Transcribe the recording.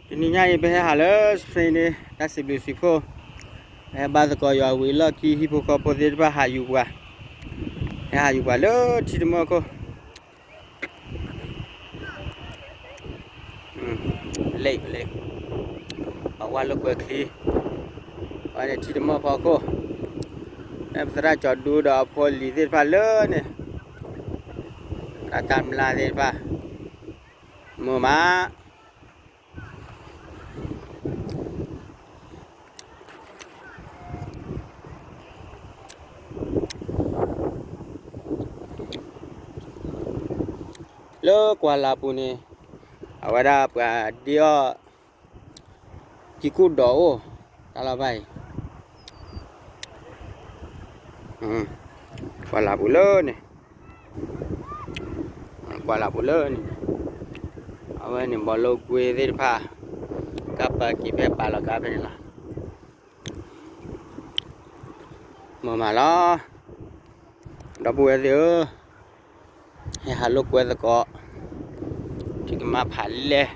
တနံၤညါအံၤ ပဟဲဟးလၢ Spring န့ၣ် တၢ်စံးဘျုးစံးဖှိၣ်, ပဟဲဘါသကိးယွၤဝံၤအလီၢ်ခံ ဟံၣ်ဖိဃီဖိသ့ၣ်တဖၣ်ဟးယူၤပှၤ, ဟဲဟးယူၤပှၤလၢထံတမီၢ်ခိၣ် လ့ၣ်လ့ၣ်, ပှၤဝါလိာ်ကွဲချံ, ပှၤန့ၣ်ထံတမီၢ်ဖီခိၣ်, ပသရၣ်ကၠီၤဒူဒီးအဖိအလံၤသ့ၣ်တဖၣ်လၢန့ၣ်, တၢ်တၢ်မျၢ်သ့ၣ်တဖၣ်, မုာ်မး လၢကွၢ်လၢ်ပူၤန့ၣ်, အဝဲဒၣ်ပှၤဒ့အီၣ် ကံကူၣ်ဒီးအိၣ်, တၢ်လီၢ်ဘၣ်အံၤ, ကွၢ်လၢ်ပူၤလၢန့ၣ်, ကွၢ်လၢ်ပူၤလၢန့ၣ်, အဝဲန့ၣ် ဘီလိကွ့သ့ၣ်တဖၣ်, ကပၤက့ၤဖဲပာ်လီၤကါဖဲန့ၣ်လီၤ. မ့ၢ်မးလီၤ, ဒီပုၢ်ဝဲၢ်သ့ၣ်ဧၢ, ဟဲဟးလိာ်ကွဲသကိး, ထံကမၤဖးလဲၢ်,